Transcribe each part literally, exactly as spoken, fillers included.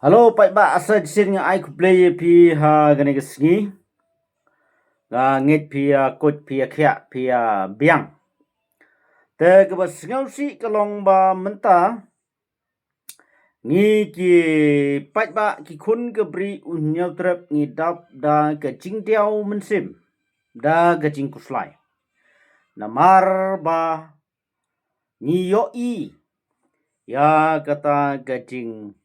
Hello, paidbah, asa shisien nga ai khublei ïa phi ha kane ka sngi. Nga ngeit phi ïa kut, phi ïa khiah, phi ïa biang. Te kaba sngewsih ka long ba mynta ngi ki paidbah ki khun ka Bri u Hynñiewtrep ngi dap da ka jingdiaw mynsiem, da ka jingkhuslai. Namar ba ngi ïohi ïa kata ka jingshah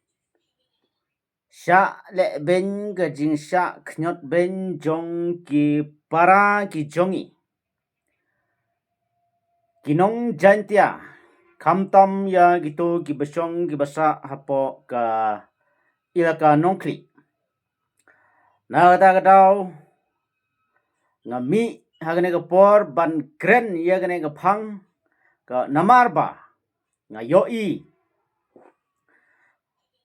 lehbeiñ, ka jingshah khñiot beiñ jong ki para ki jong ngi, ki nong Jaintia, khamtam ïa kito kiba shong kiba sah hapoh ka ilaka Nongkhlieh. Na kata ka daw nga mih ha kane ka por ban kren ïa kane ka phang, ka namar ba nga ïohi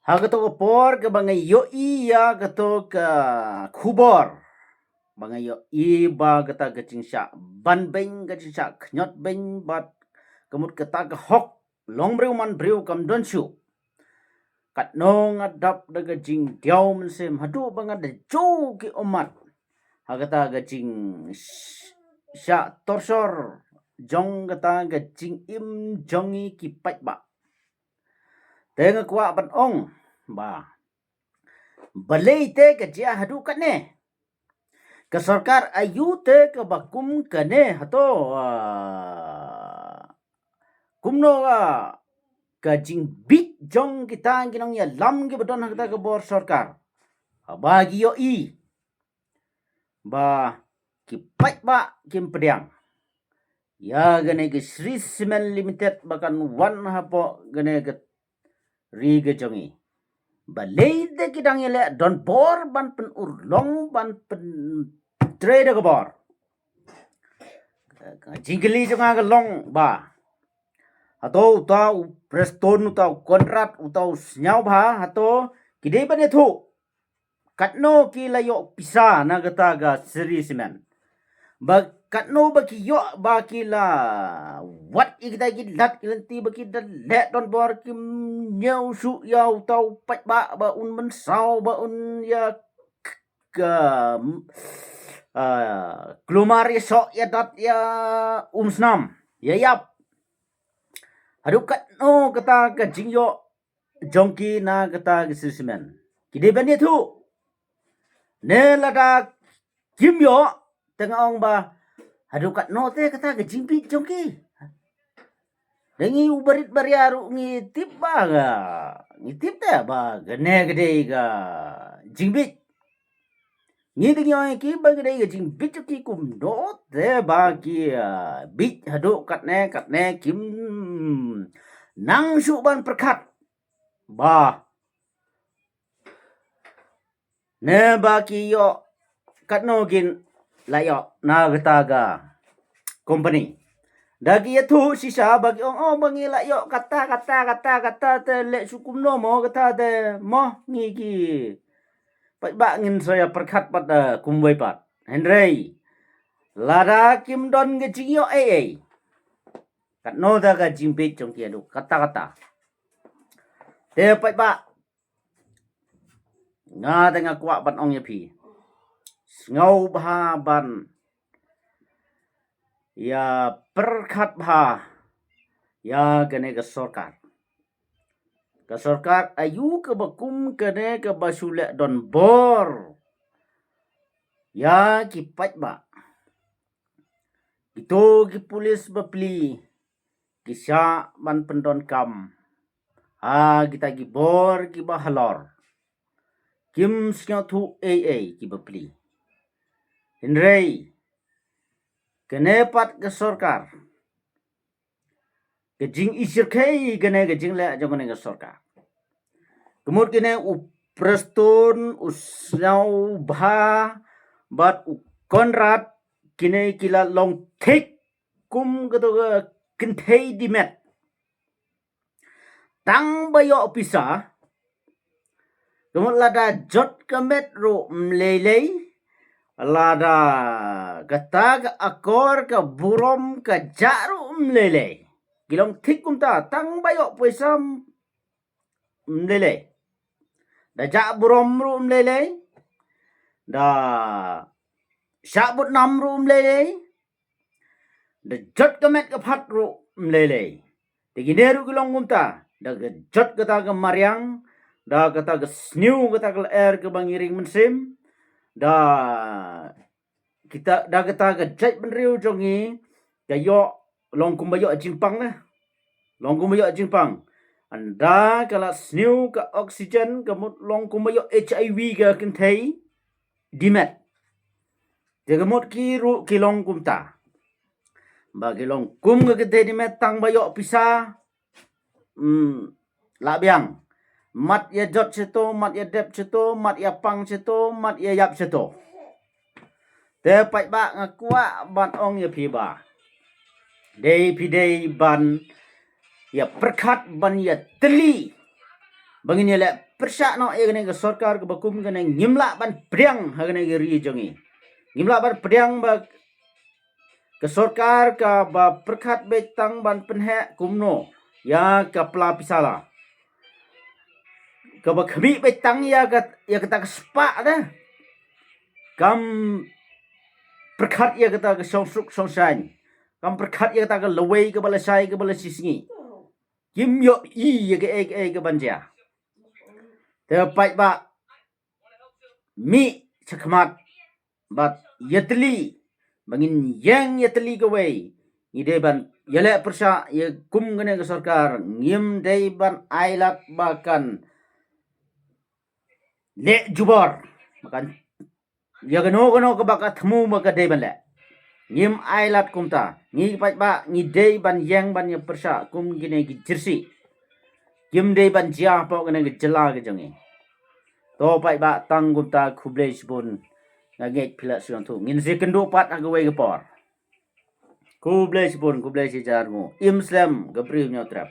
ha kato ka por kaba nga ïohi ïa kato ka khubor, ba nga ïohi ba kata ka jingshah ban beiñ, ka jingshah khñiot beiñ bad ka mut kata ka hok long briew man briew kam don shuh. Katno nga dap da ka jingdiaw mynsiem haduh ba nga da ju ki ummat ha kata ka jingshah torture jong kata ka jingim jong ngi ki paidbah. Te nga kwah ban ong ba balei te ka jia haduh katne? Ka sorkar aïu te kaba kum kane hato, ah, kumno ka, ka jingbit jong kita ki nongïalam kiba don ha kata ka bor sorkar? Haba ki ïohi ba ki paidbah kim pdiang ïa kane ka Shree Cement Limited ba kan wan hapoh kane ka ri ka jong ngi. Balei te ki dang ïaleh donbor ban pynurlong, ban pyntrei da ka bor? Ka jingkylli jong nga ka long ba hato uta u Prestone, uta u Conrad, uta u Sniawbha, hato ki dei ban ïathuh katno ki la ïoh pisa na kata ka Shree Cement? Ba katno ba ki ïoh ba ki la wad ïa kita ki lad ki lynti ba ki da leh donbor, kim ñiew shuh ïa uta u paidbah ba un mynsaw, ba un ïa k-, ka, ah, kulmar ïa shoh ïa dat ïa umsnam ïa ïap. Haduh katno kata ka jingïoh jong ki na kata ka Shree Cement? Ki dei ban ïathuh. Ne lada kim ïoh, te nga ong ba haduh katno te kata ka jingbit jong ki? Da ngi u barit baria ruh ngi tip ba ka, ngi tip te ba kane ka dei ka jingbit. Ngi te ngi ong ïa ki ba ka dei ka jingbit jong ki, kumno te ba ki, ah, bit haduh katne katne, kim nang shuh ban pyrkhat ba ne ba ki ïoh, katno kin la ïoh na kata ka company. Da ki ïathuh shisha ba ki ong, oh, ba ngi la ïoh kata, kata, kata, kata te, leh shuh kumno mo kata te, mo ngi ki paidbah ngin sa ïa pyrkhat pat, eh, kumwei pat. Hynrei lada kim don ka jingïoh ei ei, katno te ka jingbit jong ki haduh kata kata? Te paidbah, nga te nga kwah ban ong ïa phi, sngewbha ban ïa pyrkhat bha ïa kane ka sorkar. Ka sorkar aïu kaba kum kane kaba shu leh donbor ïa ki paidbah? Kito ki pulit bapli ki shah ban pyndonkam ha kita ki bor kiba halor. Kim sngewthuh ei ei ki bapli. Hynrei kane pat ka sorkar, ka jingïasyrkhei kane ka jingleh jong kane ka sorkar. Ka mut kine u Prestone, u Sniawbha bad u Conrad, kine ki la long thik kum kato ka kynthei dimet. Tang ba ïoh pisa, ka mut lada jot ka met ruh ym lei lei, lada kata ka akor ka burom ka jah ruh ym lei lei. Ki long thik kumta, tang ba ïoh pisa ym lei lei. Da jah burom ruh ym lei lei. Da shah bud nam ruh ym lei lei. Da jot ka met ka phat ruh ym lei lei. Te kine ruh ki long kumta, da ka jot kata ka mariang, da kata ka sniew, kata ka lyer kaba ngi ring mynsiem, da kita, da kata ka jaitbynriew jong ngi ka ïoh, long kumba ïoh jingpang ne. Long kumba ïoh jingpang. Ynda ka la sniew ka oxygen, ka mut long kumba ïoh H I V ka kynthei dimet. Te ka mut ki ruh ki long kumta. Ba ki long kum ka kynthei dimet, tang ba ïoh pisa. Hmm, lah biang. Mat ïa jot shito, mat ïa dep shito, mat ïa pang shito, mat ïa ïap shito. Te paidbah, nga kwah ban ong ïa phi ba dei phi dei ban ïa pyrkhat, ban ïa tylli, ba ngin ïa leh pyrshah noh ïa kane ka sorkar kaba kum kane. Ngim lah ban pdiang ha kane ka ri jong ngi. Ngim lah ban pdiang ba ka sorkar kaba pyrkhat beit tang ban pynheh kumno ïa ka pla pisa la, kaba khmih beit tang ïa ka, ïa kata ka spah te. Kam pyrkhat ïa kata ka shongsuk shongsaiñ. Kam pyrkhat ïa kata ka lawei kaba lashai kaba lashisngi. Kim ïohi ïa kaei kaei kaban jia. Te paidbah, mih shakhmat bad ïatylli. Ba ngin ïeng ïatylli kawei. Ngi dei ban ïaleh pyrshah ïa kum kane ka sorkar. Ngim dei ban ailad ba kan leh jubor, ba kan ïa kano kano kaba ka thmu ba ka dei ban leh. Ngim ailad kumta. Ngi paidbah ngi dei ban ïeng ban ïa pyrshah kum kine ki jersey. Kim dei ban jia hapoh kane ka jylla ka jong ngi. To paidbah, tang kumta, khublei shibun. Nga ngeit phi la sngewthuh. Ngin sa ïakynduh pat ha kawei ka por. Khublei shibun, khublei shihajar nguh. Im slem, ka briew Hynñiewtrep.